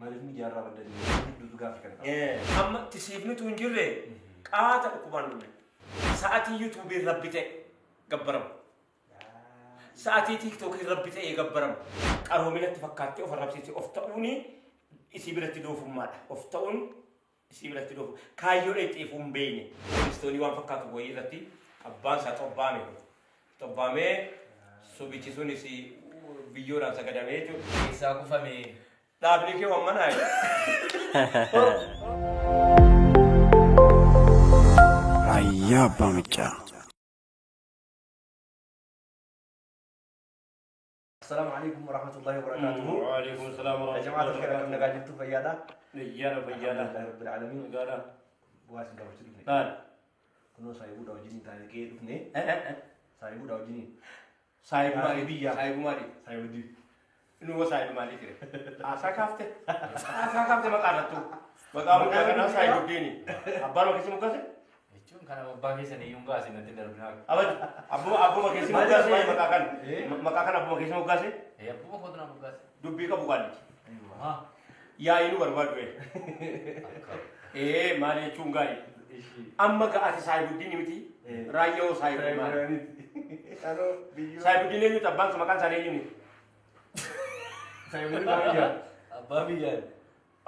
Maaliif miidiyaarraa baddanii hedduutu gaaffii kana qaba. Amma tisiifnitu hin jirre qaata dhukkubaan dhume. Sa'atii yuutuubiin rabbi ta'e gabbaramu. Sa'atii tiiktookiin rabbi ta'e gabbaramu. Qaroominatti fakkaattee of arrabsiiste of ta'uun isii biratti doofummaadha. Of ta'uun isii biratti doofu. Kaayyoo dheexxeefuu hin beekne. Poolistoonii waan fakkaatu wayii irratti abbaan isaa xobbaame. Xobbaamee subichi sunis biyyoodhaan sagadamee jechuudha. Keessaa kufame. Dhaabni kee waan manaa. Raayyaa Abbaa Maccaa. Assalaamu alaikum warahmatullahi wabarakatuhu. Waalaikum salaam Ya jamaat alkhair akkam nagaa jirtu fayyaadha. Fayyaadha fayyaadha. Alhamdulillahi rabbil alamin. Nagaadha. Bu'aa isin gaafachuu dhufne. Maal? Kunoo saayibuudha wajjiniin taanee qe'ee dhufne. Saayibuudha wajjiniin. Saayibu maali? Biyya. Saayibu maali? Saayibuddin. Nuwa saayibu maali ture? Haasaa kaafte? Haasaa kaafte maqaa irrattu. Maqaa mucaa kanaa Saayibuddiini. Abbaan keessa moggaase? Jechuun kana abbaa keessan iyyuu hin kaasin natti darbinaa. Abadi. Abbuma abbuma keessa moggaase maqaa kan. Maqaa kana abbuma keessa moggaase? Abbuma kootu na moggaase. Dubbii qabu qaalliti. Haa. Yaa'ii nu barbaadu ee. Ee maal jechuun gaarii. Amma ga'aati Saayibuddiini miti. Raayyaa hoo Saayibuddiin maali? Anoo biyyoo. Saayibuddiin eenyuti abbaan isaa maqaan isaanii eenyuuni? Saayibuddin abbaa biyyaa. Abbaa biyyaa.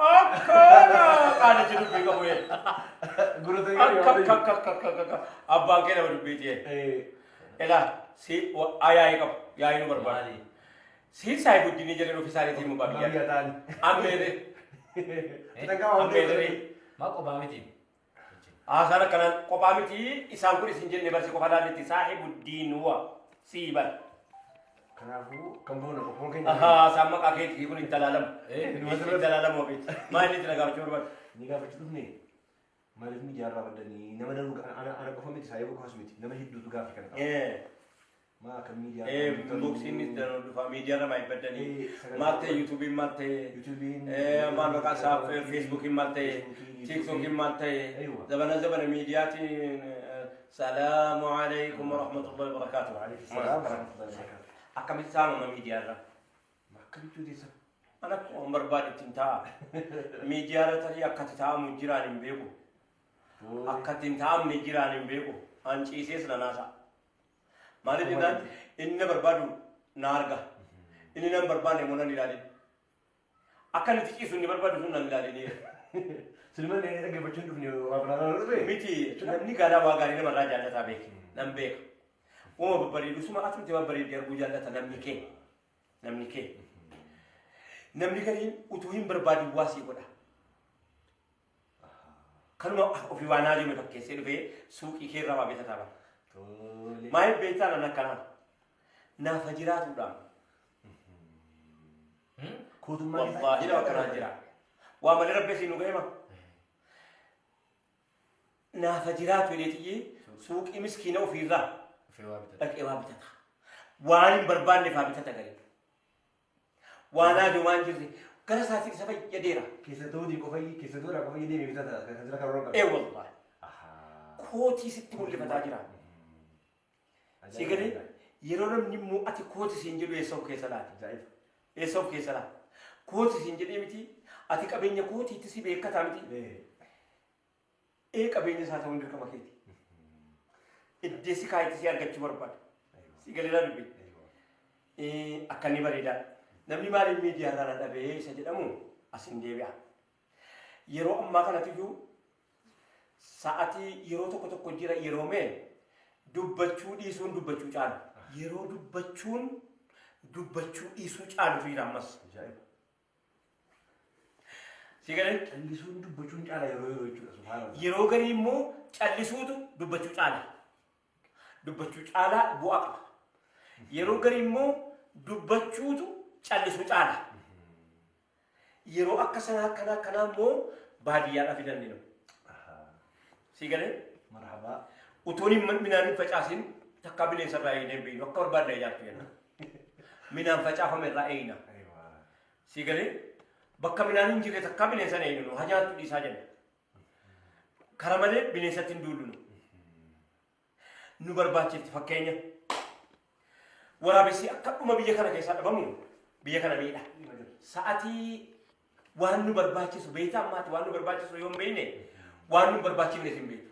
Akkana qaalichi dubbii qabu ee. Gurra Akka akka akka akka akka akka abbaan kee nama dubbiiti ee. Elaa si yaa'ii qabu yaa'ii nu barbaadu. Maali? Si Saayibuddiinii jedhan ofii isaaniitiin mukaa Abbaa biyyaa biyyaa. ta'ani. Ammeeree Sagantaa ammeeree. Maa qophaa miti? Haasaan akkanaan kophaa miti isaan kun isin jenne barsi qofa laalletti Saahibuddiin wa sii bara. Kanaafuu kan boona qophoon keenya. Ahaa isaan maqaa keetii kun hin talaalamu. Eh, Hin talaalamu ofiitti. Maal inni itti na gaafachuu barbaadu? Ni gaafachuu dhufne. Maaliif miidiyaarraa baddanii nama danuu ana ana qofa miti saayibuu qofas miti nama hedduutu gaaffii kana qaba. Maa akka miidiyaa. Boksiinis danuu dhufa miidiyaarra maa hin baddanii. Sagantaa Maal ta'e yuutuubiin maal ta'e. Yuutuubiin. Maal maqaa isaa feesbuukiin maal ta'e tiiktookiin maal ta'e Aywa. zabana zabana miidiyaatiin salaamu alaikum warahmatullahi wabarakaatu. Waalaikum salaam warahmatullahi wabarakatuh. Akkamitti saamama miidiyaarra? Akka jechuuti isa. Ana akkuma barbaade ittiin taa'a. Miidiyaarra tarii akka itti taa'amu jiraan hin beeku. Akka ittiin taa'amne jiraan hin beeku. An ciisees na naasa. Maaliif jennaan inni na barbaadu na arga. Inni na hin barbaanne immoo nan ilaalin. Akka inni itti ciisu inni barbaadu sun nan ilaalin. Silman dhaggeeffachuu hin dhufne waa biraa dhufe. Miti namni gaalaa waa gaarii namarraa jaallataa beeki. Nan beeka. Uuma babbareedu suma atumti babbareeddi arguu jaallata namni kee. Namni kee. Namni gariin utuu hin barbaadin waa sii godha. Kanuma ofii waan haajame fakkeessee dhufee suuqii kee irraa waa bitataa bara. Tole. Maaliif beektaa nan akkanaa? Naafa jiraatuudhaan. Kootummaa Wallaahi nama akkanaa jira. Waa malee rabbi asiin nu ga'e ma? Naafa jiraatu jedheetiyyee suuqii miskiina ofiirraa Ofii waa bitata. dhaqee waa bitata. Waan hin barbaanne faa bitata garii. Waan haajoo waan jirre gara isaatiin isa fayyadeera. Keessattuu hojii qofa keessattuu irraa qofa deemee bitata kan jira karoora qaba. Ee wallaahi. Kootii sitti mul'ifataa jira. Si galee yeroo namni immoo ati kooti siin jedhu eessa of keessa laata? Ajaa'iba. Eessa of keessa laata? Kooti siin jedhee miti ati qabeenya kootiitti si beekkataa miti. Ee qabeenya isaa ta'uun dirqama keeti. Iddee si kaayetti si argachuu barbaada. Si galeeraa dubbi. Akka inni bareedaadha. Namni maaliif miidiyaarraa na dhabee isa jedhamu as hin deebi'a. Yeroo ammaa kanatti iyyuu sa'atii yeroo tokko tokko jira yeroo mee dubbachuu dhiisuun dubbachuu caalu. Yeroo dubbachuun dubbachuu dhiisuu caalutu jira ammas. Ajaa'iba. Si galee? Callisuun dubbachuun caala yeroo yeroo jechuudha subhaanallah. Yeroo garii immoo callisuutu dubbachuu caala. Dubbachuu caalaa bu'aa qaba. Yeroo garii immoo dubbachuutu callisuu caala. Yeroo akka sanaa akkanaa akkanaa immoo baadiyyaadhaa fidanni nu. Si galee? Marhabaa. Utuun hin midhaan hin facaasin takkaa bineensa irraa eegnee hin beeknu akka barbaadne nyaattu jenna. Midhaan facaafame irraa eegna. Si galee? Bakka midhaan hin jirre takkaa bineensa hin eegnu haa nyaattu dhiisaa jenna. Kara malee bineensatti hin duullu nu. Nu barbaachifti fakkeenya. Waraabessi akka dhuma biyya kana keessaa dhabamu biyya kana miidha. Sa'atii Waan nu barbaachisu beektaa ammaati waan nu barbaachisu yoo hin beekne waan nu barbaachifne hin beektu.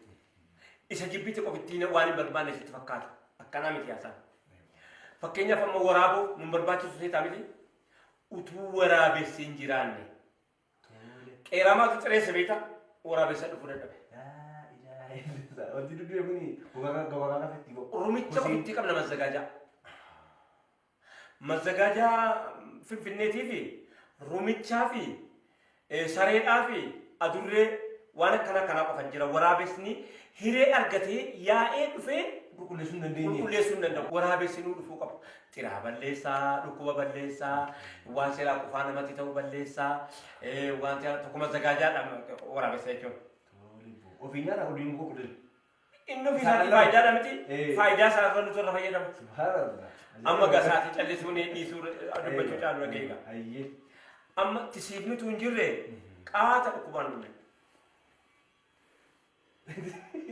Isa jibbite qofittiin waan hin barbaanne sitti fakkaata. Akkanaa miti haasaan. Fakkeenyaaf amma waraaboo nu barbaachisu seetaa miti utuu waraabessi hin jiraanne. Qeeramaatu xireessa beektaa waraabessa dhufuu dadhabe. Wanti duddu'e kuni gogaa kafetti ba'u. Rumicha qofittii qabna mazzagaajaa. Mazzagaajaa Finfinneetii fi rumichaa fi sareedhaa fi adurree waan akkana kanaa qofan jira. Waraabesni hiree argatee yaa'ee dhufee Qulqulleessuu hin dandeenye. qulqulleessuu hin danda'u. Waraabessi nuu dhufuu qaba. Xiraa balleessaa, dhukkuba balleessaa, waan seeraa qufaa namatti ta'u balleessaa, waan seeraa tokko mazzagaajaadha waraabessa jechuun. Ofii nyaata oduun qulqulleessu. Inni ofii isaatii faayidaadha miti. Faayidaa isaa irra nuti irra fayyadamu. Subhaanallah. Amma gasaatii callisuun dhiisuu dubbachuu caalu dhageega. Ayyee. Amma tisiifnitu hin jirre qaata dhukkubaan dhumne.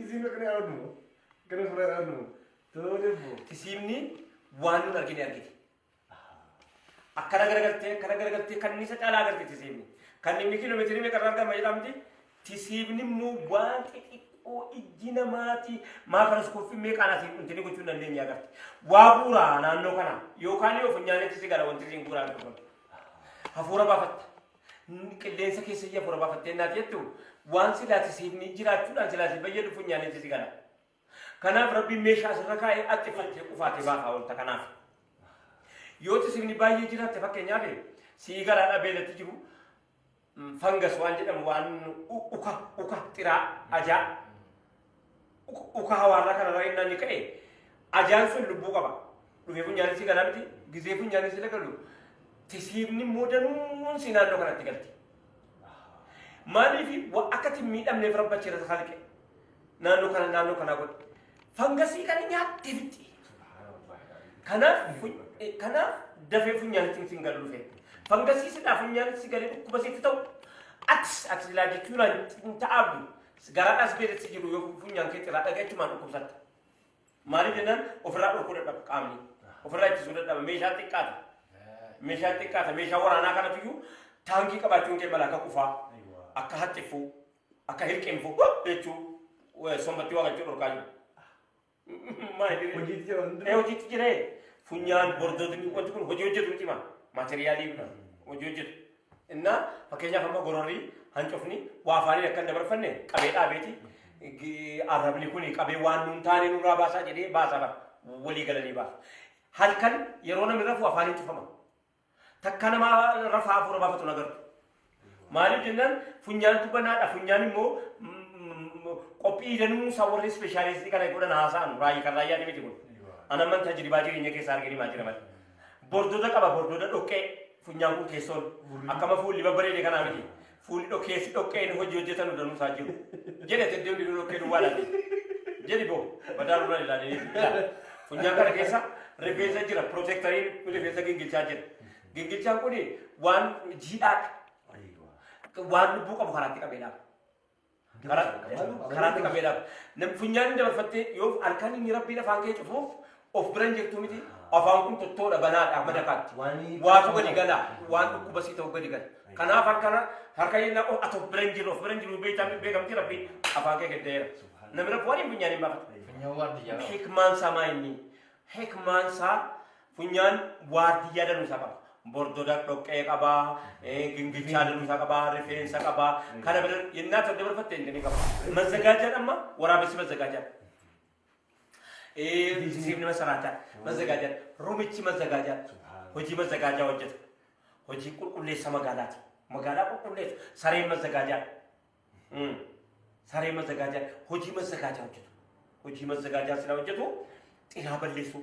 Isin akkana yaadnu. Akkana suuraa yaadnu. Tole boo. Tisiifni waan nun argine argiti. Akkana garagaltee akkana garagaltee kanniisa caalaa agarti tisiifni. Kan inni kiiloomeetirii meeqa irraa argama jedhamti. Tisiifni immoo waan xixiqqoo ijji namaati maayikirooskooppii meeqaan asii wanti gochuu hin dandeenye agarti. Waa buuraa naannoo kana yookaan yoo funyaanitti si gala wanti siin buuraa dhufu. Hafuura baafatta. Qilleensa keessa iyya hafuura baafattee naaf jettu waan silaa tisiifni jiraachuudhaan silaa si fayyadu funyaanitti si gala. Kanaaf Rabbiin meeshaa asirra kaa'ee axxifattee qufaatee baasaa oolta kanaaf. Yoo tisiifni baay'ee jiraatte fakkeenyaaf sii garaa beelatti jiru fangas waan jedhamu waan uka uka xiraa ajaa uka hawaarraa kanarraa innaan ni ka'e ajaan sun lubbuu qaba. Dhufee funyaanis si galaa miti gizee funyaanis si galu tisiifni immoo danuun si naannoo kanatti galti. Maaliif akka itti miidhamneef rabba achirra kalqe naannoo kana naannoo kanaa godhe. Fangasii kana nyaattee fixxi. Kanaaf dafee funyaanitti sin galu dhufe. Fangasii sidhaa funyaanitti si galee dhukkuba sitti ta'u atis ati silaa jechuudhaan hin ta'aabdu garaadhaas beelatti jiru yoo funyaan kee xiraa dhagachumaan dhukkubsatta. Maaliif jennaan ofirraa dhorkuu dadhaba qaamni. Ofirraa ittisuu dadhaba meeshaa xiqqaata. Meeshaa xiqqaata meeshaa waraanaa kanatu iyyuu taankii qabaachuun kee mala akka qufaa akka haxxiffuu akka hirqinfuu jechuu sombatti waa galchuu dhorkaa jiru. Maali? Hojiitti jira wanti. Hojiitti jira. Funyaan bordootni wanti kun hojii hojjetu cima. Maateriyaalii hojii hojjetu. Innaa fakkeenyaaf amma gororri hancofni waa afaaniin akka hin dabarfanne qabee dhaabeeti. Arrabni kun qabee waan nuun taane nurraa baasaa jedhee baasaa bara walii galanii baasa. Halkan yeroo namni rafu afaaniin cufama. Takka nama rafaa hafuura baafatu hin agartu. Maaliif jennaan funyaantu banaadha. Funyaan immoo qophii danuu isaa warri ispeeshaalistii kana godhan haasa'an raayii kan raayyaa miti kun. Ana man tajribaa jireenya keessaa arganii maa jira malee. Bordoota qaba bordoota dhoqqee funyaan kun keessoon akkama fuulli babbareede kanaa miti. Fuulli dhokkeessi dhoqqeen hojii hojjetan danuu isaa jiru. Jedhe teddee hundi dhoqqee duwwaa laate. Jedhi boo badaa nurra ilaalee. Funyaan kana keessa rifeensa jira pirootektariin rifeensa gingilchaa jira. Gingilchaan kun waan jiidhaadha. Waan lubbuu qabu karaatti qabee dhaaba. Karaatti qabee dhaaba. Nam funyaan hin dabarfattee yoo halkan inni rabbiin afaan kee cufuuf of bira hin jirtu miti afaan kun tottoodha banaadha madakaatti. Waatu gadi gala waan dhukkuba sii ta'u gadi gala. Kanaaf harkana harka inni ati of bira hin jirru of bira hin jiru beekamti rabbiin afaan kee gaddeera. Namni rabbi waan hin funyaan hin baafatu. Funyaan waardiyyaa qaba. Hikmaan isaa maa inni? Hikmaan isaa funyaan waardiyyaa danuu isaa qaba. Bordoda dhoqqee qaba, gingilchaa danuu isaa qaba, rifeensa qaba. Kana bira yennaa ta'u dabarfatte inni qaba. Mazzagaajaan amma waraabessi mazzagaajaan. Siifni masaraataa mazzagaajaan. Rumichi mazzagaajaan. Hojii mazzagaajaa hojjeta. Hojii qulqulleessa magaalaati. Magaalaa qulqulleessu sareen mazzagaajaan. Sareen mazzagaajaan hojii mazzagaajaa hojjetu. Hojii mazzagaajaa sila hojjetu xiraa balleessu.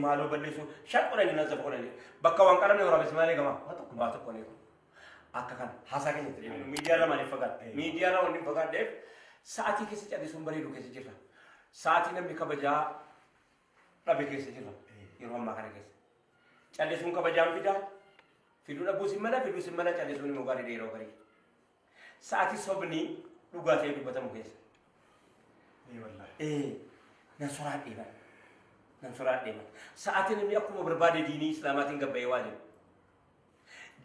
Maaloo balleessu shan godhanii nazzafa godhanii bakka waan qalamne waraabessi maal eegama? Waa tokko hin eegamu. Akka kana haasaa keenya itti deemnu miidiyaa irra maaliif fagaadhe? Miidiyaa irra wanni fagaadheef sa'aatii keessa callisuun bareedu keessa jirra. Sa'aatii namni kabajaa dhabe keessa jirra yeroo ammaa kana keessa. Callisuun kabajaan fidaa fiduu dhabuus hin mala fiduus hin mala callisuun immoo gaarii yeroo garii. Sa'aatii sobni dhugaa ta'ee dubbatamu keessa. Nan soraadhee bara. Nan soraadhee bara. Sa'aatii namni akkuma barbaade diinii islaamaatiin gabbayee waa jedhu.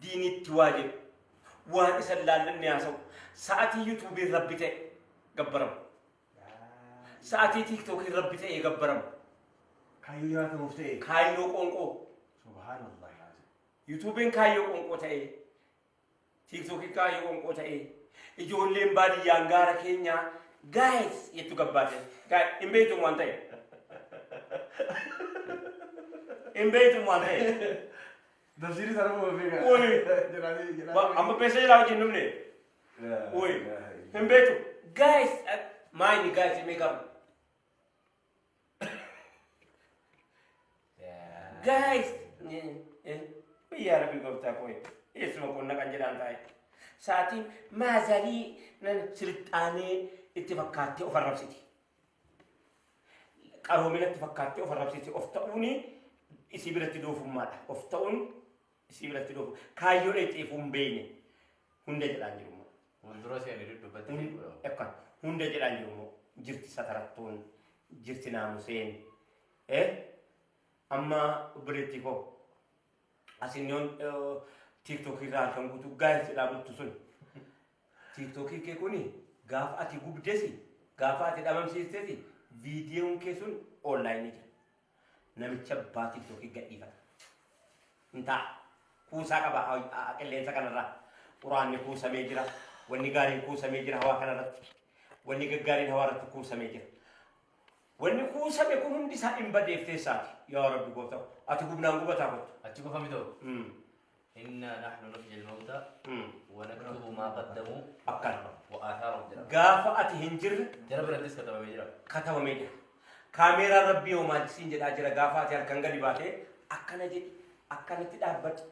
Diinitti waa jedhu. Waan isa laallanne haasa'u. Sa'atii yuutuubiin rabbi ta'e gabbaramu. Sa'atii tiiktookiin rabbi ta'e gabbaramu. Kaayyoo jiraatamuuf ta'e. Kaayyoo qoonqoo. Subhaanallah. Yuutuubiin kaayyoo qoonqoo ta'e. Tiiktookiin kaayyoo qoonqoo ta'e. Ijoolleen baadiyyaan gaara keenyaa guys jettu gabbaate. Guys hin beektu waan ta'e. Hin beektu waan ta'e. Tafsiirri sana moo beekaa? Oi. Jedhaanii jedhaanii. Amma beessa jalaa wajjin dhufne. Oi. Hin beektu. Guys maayini guys mee qaba. Guys. Biyya Rabbi gooftaa koo eessuma qonna kan jedhaan taa'e. Sa'aatiin maazarii nan silxaanee itti fakkaattee of arrabsiti. Qaroomina itti fakkaattee of arrabsiti. Of ta'uun isii biratti doofummaadha. Of ta'uun isii biratti doofu. Kaayyoo dheexeefuu hin beekne hunda jedhaan jiru immoo. Fuuldura seenii duddubbatti fiiguudha. Akkan hunda jedhaan jiru immoo jirti satarattuun jirti naamuseen. Amma obboleettii koo asinyoon tiiktookii irraa halkan guutuu guys jedhaa bultu sun tiiktookii kee kuni gaafa ati gubdesi gaafa ati dhabamsiistesi viidiyoon kee sun onlaayinii jira. Namicha abbaa tiiktookii gadhiifata. Hin ta'a. Kuusaa qaba qilleensa kanarraa. Quraanni kuusamee jira. Wanni gaariin kuusamee jira hawaa kanarratti. Wanni gaggaariin hawaa irratti kuusamee jira. Wanni kuusame kun hundi isaa hin badeef teessaati. Yaa Rabbi gooftaa. Ati gubnaan gubataa kottu. Achi qofa miti hoo? Inna nahnu nuhyil mawta wa naktubu maa qaddamuu Akkana. wa aathaarahum jedhama. Gaafa ati hin jirre Jara birattis katabamee jira. katabamee jira. Kaameeraan Rabbii hoo maal siin jedhaa jira gaafa ati halkan gadi baatee akkana jedhi akkanatti dhaabbadhu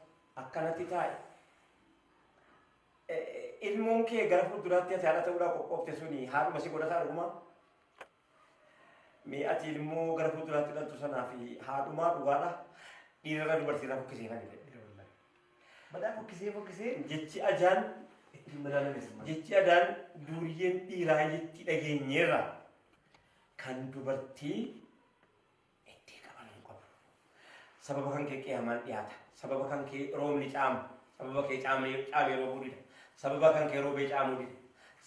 akkanatti taa'i. Ilmoon kee gara fuulduraatti ati haadha ta'uudhaaf qophoofte suni haadhuma si godhataa dhugumaa? Mee ati ilmoo gara fuulduraatti dhaltu sanaa fi haadhumaa dhugaadha dhiirarra dubartiirraa fokkisee kan jedhe. Badaa fokkisee fokkisee Jechi ajaan ittiin madaalames. Jechi adaan duuriyyeen dhiiraa jetti dhageenyeerra kan dubartii itti qaban hin qabu. Sababa kan kee qiyaamaan dhiyaata. Sababa kan kee roobni caama. Sababa kee caamee roobuu dida. Sababa kan kee roobee caamuu dida.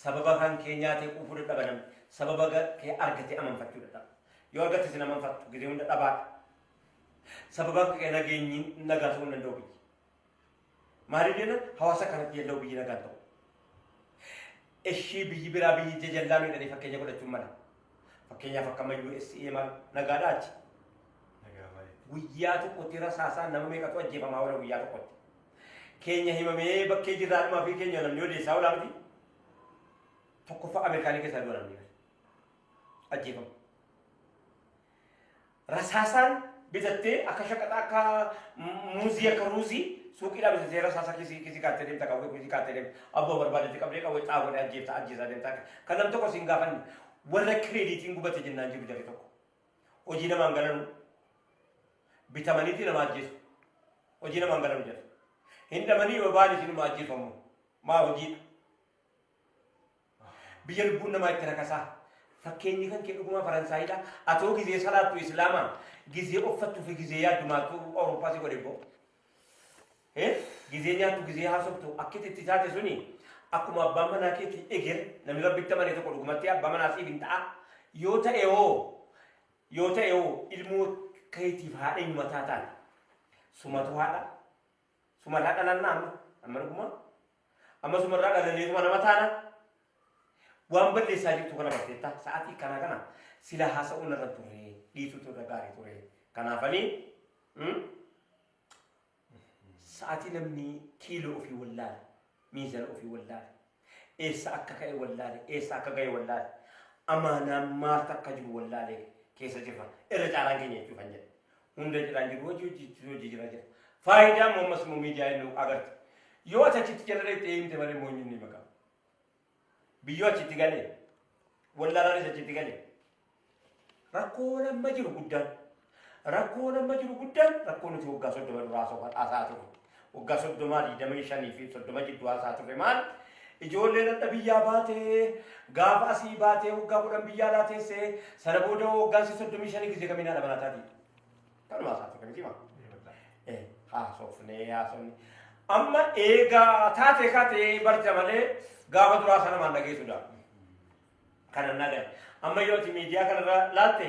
Sababa kan kee nyaatee quufuu dadhaba namni. Sababa kee argatee amanfachuu dadhaba. Yoo argatte sin amanfattu gisee hunda dhabaadha. Sababa kee nageenyi nagaa ta'uu hin danda'u biyyi. Maaliif jenna hawaasa kanatti yelloo biyyi nagaa ta'u. Ishii biyyi biraa biyyi jajallaa nu jedhanii fakkeenya godhachuun mala. Fakkeenyaaf akka amma USA maal nagaadhaa achi. Guyyaa tokkotti rasaasaan nama meeqatu ajjeefamaa oola guyyaa tokkotti. Keenya himamee bakkee jirraadhumaa fi keenya namni odeessaa oolaa miti. Tokkoffaa Ameerikaanii keessaa du'a namni ajjeefamu. Rasaasaan bitattee akka shaqaxaa akka muuzii akka ruuzii suuqiidhaa bitattee rasaasa kiisii kiisii kaattee deemta qawwee kiisii kaattee deemta abbaa barbaadetti qabdee qawwee xaa godhee ajjeefta ajjeesaa deemta kan nam tokko siin gaafanne warra kireeditiin gubate jennaan jiru jarri tokko hojii namaan galanu bitamaniiti nama ajjeesu hojii namaan galanu jedha hin dhamanii yoo ba'an isinuma ajjeefamu maa hojiidha. Biyya lubbuun namaa itti rakasaa. Fakkeenyi kan kee dhugumaa Faransaayidha. Atoo gizee salaattu Islaamaa, gizee uffattuu fi gizee yaaddu maaltu Awurooppaa si godhe boo? Gizee nyaattu, gizee haasoftu akkitti itti taate suni akkuma abbaan manaa keetii eger namni rabbitti amane tokko dhugumatti abbaa manaa siif hin ta'a. Yoo ta'e hoo yoo ta'e hoo ilmoo keetiif haadha eenyumataa taate? Sumatu haadha. Sumarraa dhalannaa amma amma dhuguma. Amma sumarraa dhalanneetuma nama taana. Waan balleessaa jirtu kana barteetta sa'aatii kana kana sila haasa'uun irra ture dhiisutu irra gaarii ture. Kanaafanii sa'aatii namni kiiloo ofii wallaale miizana ofii wallaale eessa akka ka'e wallaale eessa akka ga'e wallaale amaanaan maaltu akka jiru wallaale keessa jirra irra caalaan keenya jechuu kan jedhe. Hunda jedhaan jiru hojii hojii hojii jira jira. Faayidaan immoo ammas immoo miidiyaa inni agarte. Yoo ati achitti jala deemtee himte malee immoo inni maqaa. Biyyoo achitti galee wallaalaanis achitti galee. Rakkoon amma jiru guddaan rakkoon amma jiru guddaan rakkoo nuti waggaa 30 duraa haasa'aa turre. Waggaa 30 25 fi 30 jidduu haasa'aa turre maal? Ijoolleen adda biyyaa baatee gaafa asii baatee waggaa 10 biyyaa alaa teessee sana booda waggaan si 35 gizee kamiin haadha manaa taati. Kanuma haasa'aa turre miti maa? Haasofnee haasofne. Amma eegaa taate kaatee barte malee gaafa duraa sana maan dhageessudha. Kanan nagaya. Amma yoo ati miidiyaa kanarra laatte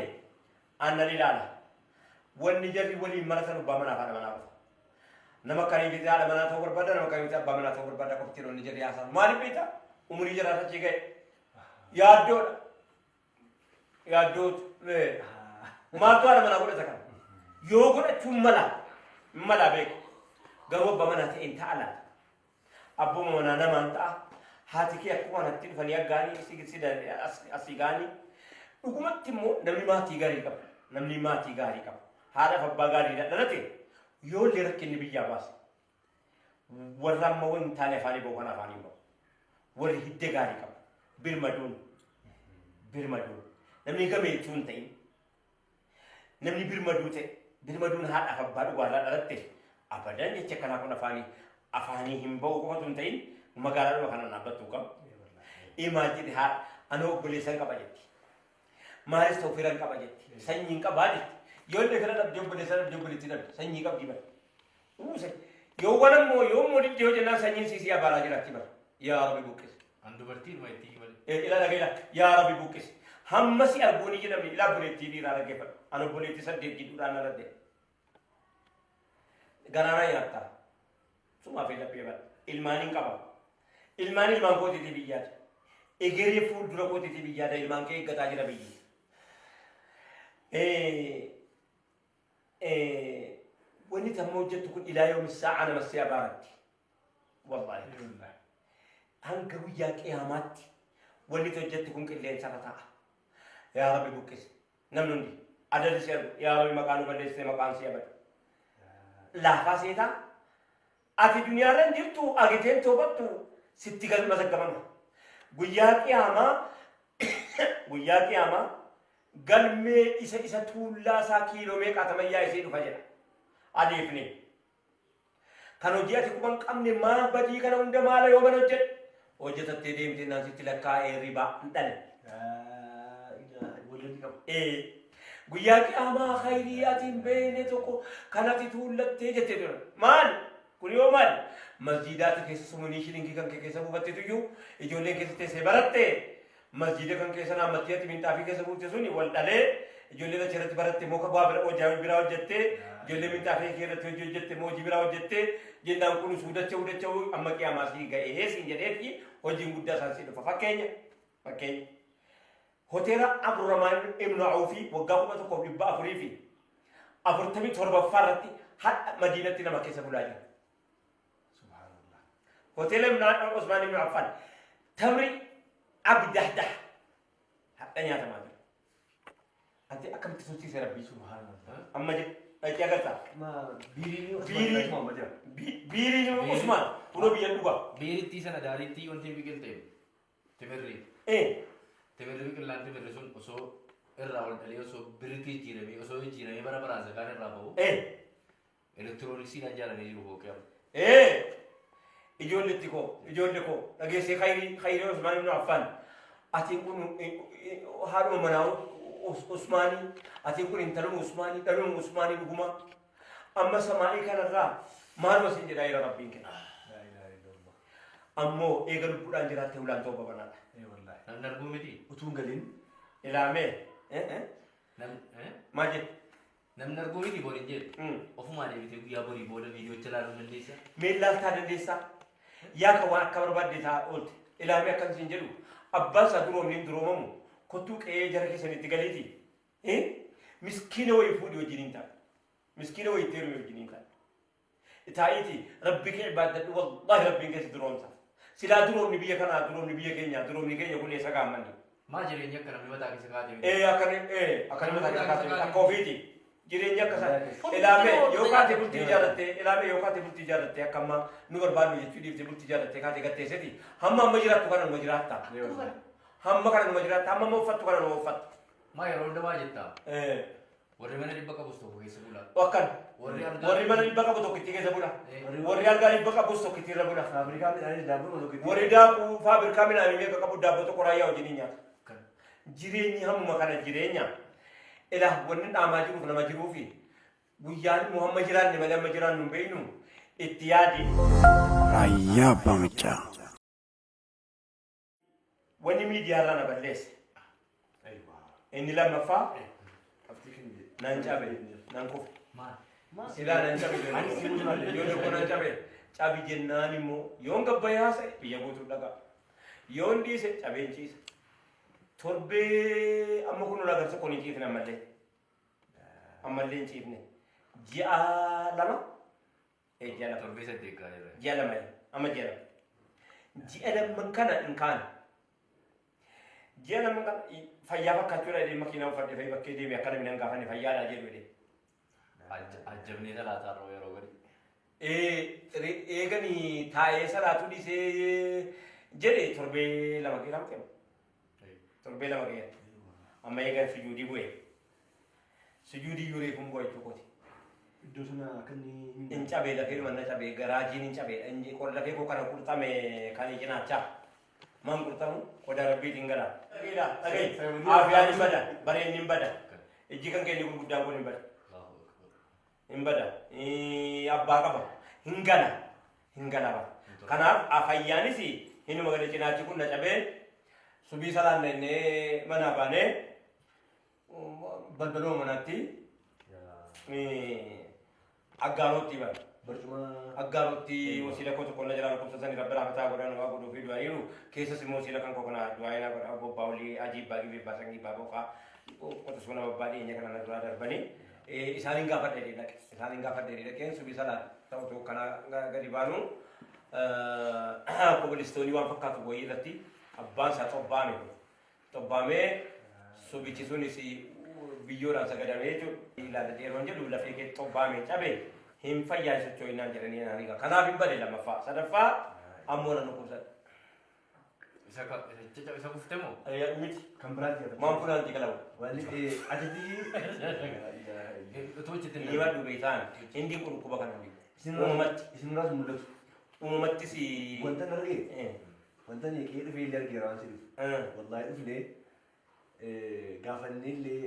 aannan ilaala. Wanni jarri waliin maratan abbaa manaa fi haadha manaa qofa. Nama akkamitti haadha manaa ta'uu barbaada, nama akkamitti abbaa manaa ta'uu barbaada qofti yeroo inni jarri haasa'an. Maaliif beektaa? Umurii jaraa achi ga'e. Yaaddoodha. Yaaddootu. Maaltu haadha manaa godhata kana? Yoo godhachuun mala, mala beeku. Garuu abbaa manaa ta'een ta'a laata? Abbuma manaa namaan ta'a. Haati kee akkuma natti dhufanii aggaanii asii ga'anii. Dhugumatti immoo namni maatii gaarii qaba. Namni maatii gaarii qaba. Haadhaaf abbaa gaariidhaan dhalate yoo illee rakkinni biyyaa baase. Warra amma waan hin taane afaanii ba'u kana afaanii ba'u. Warri hidda gaarii qaba. Birmaduun. Birmaduun. Namni gameechuu hin ta'in. Namni birmaduu ta'e. Birmaduun haadhaaf abbaa dhugaarraa dhalatte abadan jecha akkanaa kun afaanii hin ba'u qofatu hin ta'in magaalaadhuma kanaan dhaabbattuu qaba. Imaajini haadha anoo obboleessan qaba jetti. Maalis ta'u firan qaba jetti. Sanyiin qabaa jetti. Yoo illee fira dhabdee obboleessa dhabdee obboleettii dhabde sanyii qabdi bara. Uuse. Yoo waan ammoo yoo immoo diddee hojjennaan sanyiin siisii abaaraa jiraatti bara. Yaa Rabbi buqqisi. An dubartii dhuma itti malee. Ila dhageela yaa Rabbi buqqisi. Hamma si arguu ni jedhamne ilaa obboleettii dhiiraa dhaggeeffadhu. An obboleettii 8 gidduudhaan dhaladhe. Garaanaa nyaattaa. Sumaa fi laphee bara. Ilmaaniin qaba. Ilmaan ilmaan kootiitii biyyaati. Egeree fuuldura kootiitii biyyaadha ilmaan kee eeggataa jira biyyi. Wanni tamma hojjettu kun ilaa yoomi saa'a nama si abaaratti. Wallaahi. Hanga guyyaa qiyaamaatti wanni hojjettu kun qilleensarra ta'a. Yaa Rabbi buqqisi. Namni hundi adalli si argu. Yaa Rabbi maqaa nu balleessite maqaan si abadu. Laafaa seetaa. Ati duniyaarra hin jirtu agiteen toobattu sitti galma zaggamama. Guyyaa qiyaamaa guyyaa qiyaamaa galmee isa tuullaa isaa kiiloo meeqaatama yaa'isee dhufa jedha. Adeefne. Kan hojii ati quban qabne maal badii kana hunda maala yoo mana hojjedhe. Hojjetattee deemtee naan sitti lakkaa'ee ribaa hin dhale. Guyyaa qiyaamaa khayrii ati hin beekne tokko kan ati tuullattee jettee ture. Maal? Kun yoo maal? Masjiidaati keessa sumunii shilinkii kan kee keessa buufattetu iyyuu ijoolleen keessa teessee baratte masjiida kan keessa naammattee ati minxaafii keessa buufte suni wal dhalee ijoolleen achirratti baratte immoo bu'aa bira hojii biraa hojjettee ijoolleen minxaafii kee irratti hojii hojjette immoo hojii biraa hojjettee jennaan kun suudacha udacha amma qiyaamaa sii ga'ee siin jedheeti hojiin guddaa isaan sii dhufa. Fakkeenya fakkeenya. Hoteela Abdurrahmaan ibn Awfi waggaa 1447 irratti hadha Madiinatti nama keessa bulaa jira. Subhanallah. Hoteela ibn Usmaan ibn Affan tamri abdahdah hadha nyaatamaa jira. Ati akkamitti tursiise Rabbii? Subhanallah. Amma jedhu dhaqee agartaa? Ma biirii Biirii. Usmaan amma jira. Biiriin Usmaan kunoo biyya dhugaa. Biirittii sana daariittii wanti biqilte timirri. Timirri biqilaan timirri sun osoo irraa ol dhalee osoo birritti jijjiiramee osoo jijjiiramee bara baraan zakaan irraa bahu elektirooniksiidhaan ijaaranii jiru fooqee amma. Ijoolletti koo ijoollee koo dhageessee khayrii khayrii Usmaan ibn Affan ati kun haadhuma manaa Usmaanii ati kun intaluma Usmaanii dhaluma Usmaanii dhuguma amma samaa'ii kanarraa maaluma sin jedhaa jira Rabbiin kenna. La ilaha illallah. Ammoo eega lubbuudhaan jiraatte ulaan ta'uu babanaadha. Wallahi. Namni arguu miti. Utuu hin galin. Ilaamee. Maal jedhu? Namni arguu miti boriin jedhu. Ofumaa deebitee guyyaa borii booda viidiyoocha ilaaluu dandeessaa? Mee ilaaltaa dandeessaa? Yaa kan waan akka barbaadde ta'a oolte. Ilaamee akkam siin jedhu abbaan isaa duroomni hin duroomamu kottuu qe'ee jara keessanitti galiiti. Miskiina wayii fuudhii wajjin hin ta'a. Miskiina wayii itti heerumi wajjin hin ta'a. Taa'iiti rabbi kee ibaaddadhu wallahi rabbiin keessa duroomsa. Silaa duroomni biyya kanaa duroomni biyya keenyaa duroomni keenya kun eessa gaammanni? Maa jireenya akka namni mataa keessa kaatee miti? Akka namni mataa keessa kaatee miti akka ofiiti. Jireenya akka isaa. Ilaamee yoo kaatee bultii ijaarrattee ilaamee yoo kaatee bultii ijaarrattee akka amma nu barbaadnu jechuu dhiiftee bultii ijaarrattee kaatee gatteesseti hamma amma jiraattu kana numa jiraatta. Hamma kana numa jiraatta hamma amma uffattu kana numa uffatta. Maa yeroo hundumaa jettaa? Warri mana dhibba qabus tokko keessa bula. Akkan. Warri algaa Warri mana dhibba qabu tokko itti keessa bula. Warri algaa dhibba qabus tokko itti irra bula. Faabirikaa midhaanii daabboo tokko itti. Warri daakuu faabirikaa midhaanii meeqa qabu daabboo tokko raayyaa wajjin hin nyaatu. Jireenyi hammuma kana jireenya. Ilaa wanni dhaamaa jiruuf nama jiruufi guyyaan immoo hamma jiraanne malee hamma jiraannu hin beeknu. Itti yaadi. Raayyaa Abbaa Maccaa. Wanni miidiyaarraa na balleesse. Inni lammaffaa nan cabe, nan kufe. Silaa nan cabe, yoo tokko nan cabe, cabi jennaan immoo yoon gabbayee haasa'e biyya guutuu dhagaa. Yoon dhiise cabeen ciisa. Torbee amma kun ulaa garsa kun hin ciifne ammallee. Ammallee hin ciifne. Ji'a 2, ji'a 2. Torbee 8 gaariirra. Ji'a 2, amma ji'a 2. Ji'a lamman kana hin kaane. Ji'a lamman kana fayyaa fakkaachuudha jedhee makiinaa uffadhe fa'i bakkee deeme akka namni nan gaafanne fayyaadha jedhu jedhee. Ajjabnee salaataa irra yeroo gadi. Eeganii taa'ee salaatuu dhiisee jedhe torbee 2 keessa miti. Torbee 2 keessa. Amma eegan sujuudii bu'e. Sujuudii yuuree kun bu'a jechuu kooti. Iddoo sana akka inni Hin cabee lafee dhuma na cabee garaajiin hin cabee. Inni qola lafee koo kana qurxame kan cinaachaa. Maan qurxamu qodaa rabbiitiin gala. Dhagaidha dhaga'i. Aafiyaan hin bada bareenni hin bada. Ijji kan keenya gurguddaan kun hin bada. Hin bada. Abbaa qaba. Hin gala. Hin gala bara. Kanaaf afayyaanis hinuma gada cinaachi kun na cabee subii salaanna innee manaa baanee balbaluma manaatti aggaarootti bara. Barcuma Aggaarootti wasiila koo tokko na jalaa dhukkubsatanii rabbi rahmataa godhan waa godhuu fi du'aniiru. Keessas immoo wasiila kan koo kana du'aa naa godha bobbaa olii ajiibbaa gibeebbaa sangiibbaa boqaa qotisuu nama abbaa dhiyeenya kana na duraa darbanii isaaniin gaafadha jedhee dhaqe. Isaaniin gaafadha jedhee dhaqeen subii salaat ta'u tokko kana gadi baanu kobilistoonii waan fakkaatu wayii irratti abbaan isaa xobbaame. Xobbaamee subichi sunis biyyoodhaan sagadamee jechuudha. Ilaalla yeroon jedhu lafee kee xobbaame cabe hin fayyaa socho'inaan jedhanii naan hiika. Kanaaf hin bade lammaffaa. Sadaffaa ammoo nan dhukkubsadha. Isa kufte moo? Miti. Kan biraatti jedhama. Maan funaanti qalabu. Walli ajajji. Utuu hojjetin. Inni badhu beektaan hindi kun dhukkuba kana hin Uumamatti. Isin irraas mul'atu. Uumamattis. Wanta hin argee. Wanta inni qe'ee dhufee illee argeera waan si dhufu. Wallaahi dhufnee gaafannee illee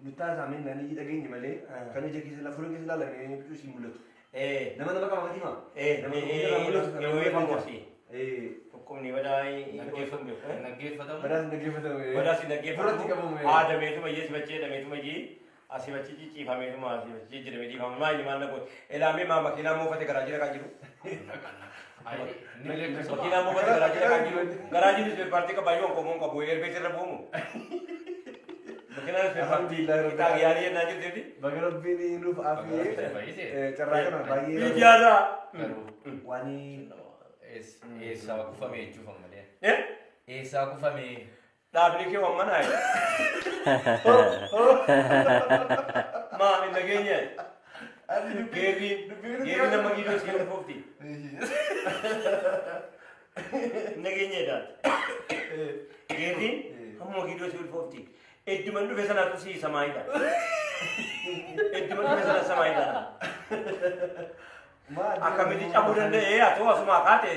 nutti haasa'amee naan iji dhageenye malee kan ija keessa fuula keessa ilaalamee bicuu siin mul'atu. Nama nama qaba miti maa? Nama tokko irraa mul'atu kan Yeroo nama eefamu mul'atu. asii. Dhukkubni badaa hin beekamu. Naggeeffatamu. Badaas hin dhaggeeffatamu. Badaas hin dhaggeeffatamu. Duratti qabamu. Aadameetuma iyyee sibachee dhameetuma iyyee asii bachi cicciifameetuma asii bachi jijjiiramee dhiifama. Maa inni maal na goote? Elaamee maa makiinaa moofate garaa kan jiru. Makiinaa moofate garaa kan jiru. Garaajiin ispeer paartii qabaa yoo qomoon qabu erbeet irra bu'umu. Makiinaan ispeer paartii Alhamdulillah. itaa gaarii jennaa jirteeti. Baga rabbiin nuuf aafiyee carraa kana baay'ee Miidiyaarraa. waan Eessaa kufame jechuuf ammalee. Eessaa kufame. Dhaabni kee waan manaa. Maa hin dhageenye. Geerri geerri nama giidoo si ulfoofti. Hin dhageenye daati. Geerri hamma giidoo si ulfoofti. Edduman dhufe sanaatu si samaayidha. Edduman dhufe sana samaayidha. Akkamitti cabuu danda'e haa ta'u asumaa kaate.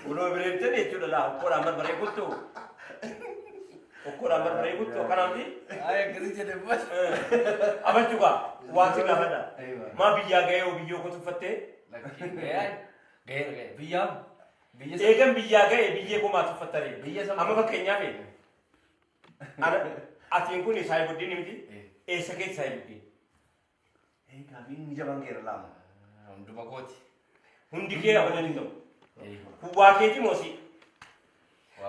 Uloo bireeftee jechuudha laa okkoodhaan barbaree kuttu. Okkoodhaan barbaree kuttu akkanaamti. Ay akkasii jedhe bas. Abachuu gaa waan si gaafadha. Maa biyyaa ga'ee hoo biyyoo koo tuffattee? Lakkii ga'ee ga'ee ga'ee biyyaam biyya Eegan biyyaa ga'ee biyyee koo maa tuffattare? Biyya sama- Amma fakkeenyaaf atiin kun saayibuddin miti. Eessa keessa saayibuddin? Gaafiin inni jabaan keera laama. Hunduma kooti. Hundi kee abadan hin ta'u. Kun waa keeti moo si?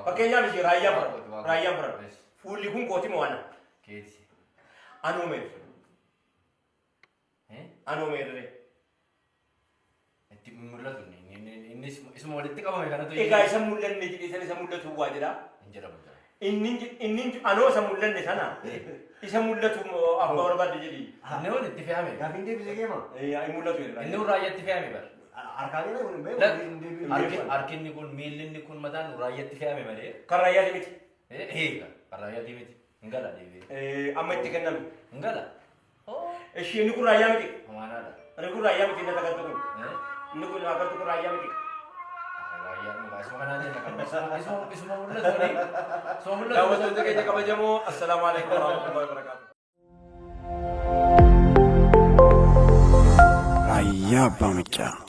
Fakkeenyaaf ishee raayyaan fudhadha. Raayyaan fudhadha. Fuulli kun kooti moo ana? Keeti. Anoo meeru. Anoo meerre. Itti mul'atu inni isuma walitti qabame kanatu. Egaa isa mul'anne jedhee sana isa mul'atu waa jedha. Hin jedhamu. Inni inni anoo isa mul'anne sana isa mul'atu abbaa barbaadde jedhi. Inni kun itti fe'ame. Gaafiin deebisee keema. Hin mul'atu jedha. Inni kun raayyaatti fe'ame bara. Harkaan inni kun hin beeku. Harkinni kun miilli kun mataan raayyaatti fe'ame malee. Kan raayyaati miti. Eega kan raayyaati miti. Hin gala deebi'ee. Amma itti kenname. Hin gala. Ishii inni kun raayyaa miti. Amaanaadha. Inni kun raayyaa miti inni agartu kun. Inni kun agartu kun raayyaa miti. Raayyaa isuma kanaa jenna kan isuma mul'atu isuma mul'atu. Daawwattoota keenya kabajamoo assalaamu alaikum warahmatullahi wabarakatuh. Raayyaa Raayyaa Abbaa Maccaa.